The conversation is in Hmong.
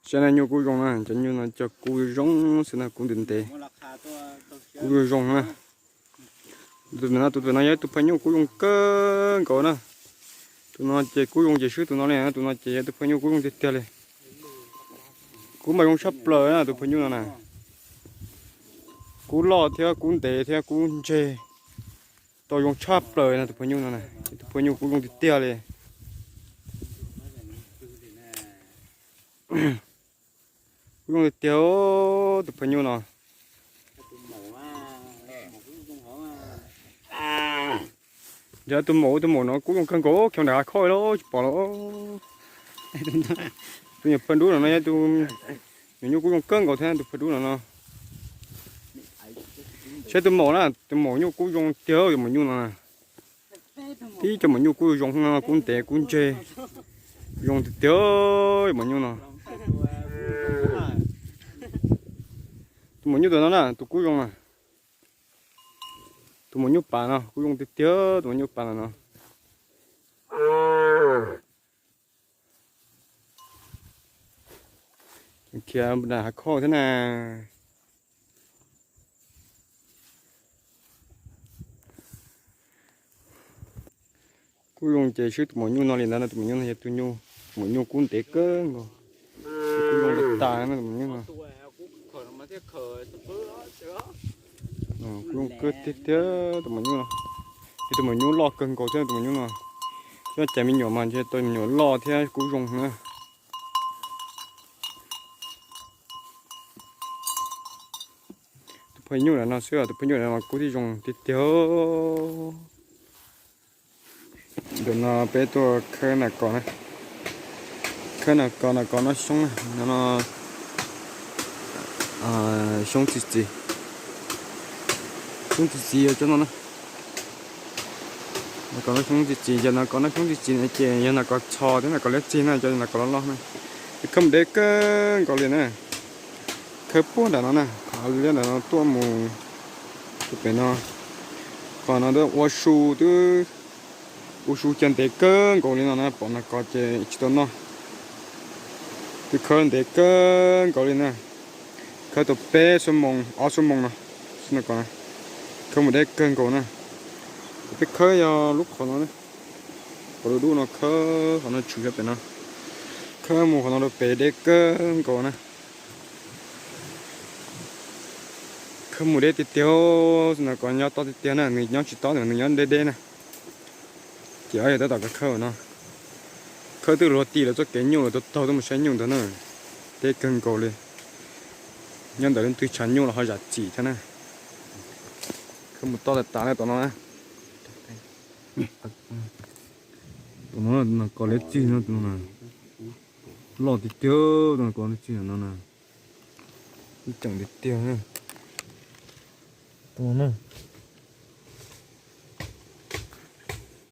Saib na, nyuj kub zoo na, cov nyuj no cov kub zoo xwb na, kub ntev ntev, kub zoo zoo na. Tus pem no, tus pem no yog tus phaw nyuj kub zoo kawg nkaus na. Tus no ces kub zoo ces swb tus no li, tus no ces yog tus phaw nyuj kub zoo tiag tiag li. Kub mas zoo tshaj plaws na tus phaw nyuj no na. Kub loj thiab kub ntev thiab kub ntseg tau zoo tshaj plaws na tus phaw nyuj no na. Tus phaw nyuj kub zoo tiag tiag li. Kub zoo tiag tiag tus phaw nyuj no. Yog tus maum, tus maum no kub zoo kawg nkaus, khiav nram hav khoj lawm tsis pom lawm. Tus nyuam phaw dub no no yog tus nyuam nyuj kub zoo kawg nkaus thiab tus phaw dub no no. Saib tus maum na, tus maum nyuj kub zoo tiag tus maum nyuj no na. Tib cov maum nyuj kub zoo no, kub ntev kub ntseg, zoo tiag tiag tus maum nyuj no. Tus maum nyuj tus no na tus kub zoo na. Tus maum nyuj pas no kub zoo tiag tiag tus maum nyuj pas no no. Khiav nram hav khoj thiab na. Kub zoo ces swb tus maum nyuj no li ntawd no, tus maum nyuj no yog tus nyuj, tus maum nyuj kub ntev kawg nkaus, kub zoo tas tas no tus maum nyuj no. Kub zoo kawg tiag tiag tus maum nyuj no. Yog tus maum nyuj loj kawg nkaus thiab tus maum nyuj no. Cov caiv me nyuam mas ntshe tau me nyuam loj thiab kub zoo na. Tus phaw nyuj ntawm no xwb, tus phaw nyuj ntawm no mas kub tib zoo tiag tiag. Ntawm no peb tuaj khawb nas kos na, khawb nas kos, nas kos noj xyoob na, no no xyoob txi txiv, xyoob txi txiv yog cov no na. Nas kos noj xyoob txi txiv, yog nas kos noj xyoob txi txiv no ces yog nas kos txho thiab nas kos liab txig na, cov nas kos loj loj na. Khawb mus deb kawg nkaus li na. Khawb puag nram no na, qhov liab nram no tuaj mus rau pem no. Qhov no twb ua su, twb ua su cov ntev kawg nkaus li no na, pom nas kos ces tsis tau noj. Twb khawb ntev kawg nkaus li na. Khawb tau peb xuab moos ob xuab moos no, xwb no ko, khawb mus deb kawg nkaus na. Peb khawb yog lub qhov no, qhov dub dub no khawb qhov no tshwm sab pem no, khawb mus qhov no rau pem deb kawg nkaus na. Khawb mus deb tiag tiag, xwb no ko nyob tob tiag tiag na, nws nyob tsis tob ntawd nws nyob deb deb na. Ces ob yawg tab tom khawb no, khawb twb luag tis lawv txoj kev nyuj lawm, taug taug tuaj mus saib nyuj ntawd na. Deb kawg nkaus li, nyob ntawm leej twg tshav nyuj los ho zam txim thiab na. Khawb mus tob tas tas na tom no na. Tom no nas kos liab txig no, loj tiag tiag, nas kos liab txig no na. Ib ceem tiag tiag. Tom no na,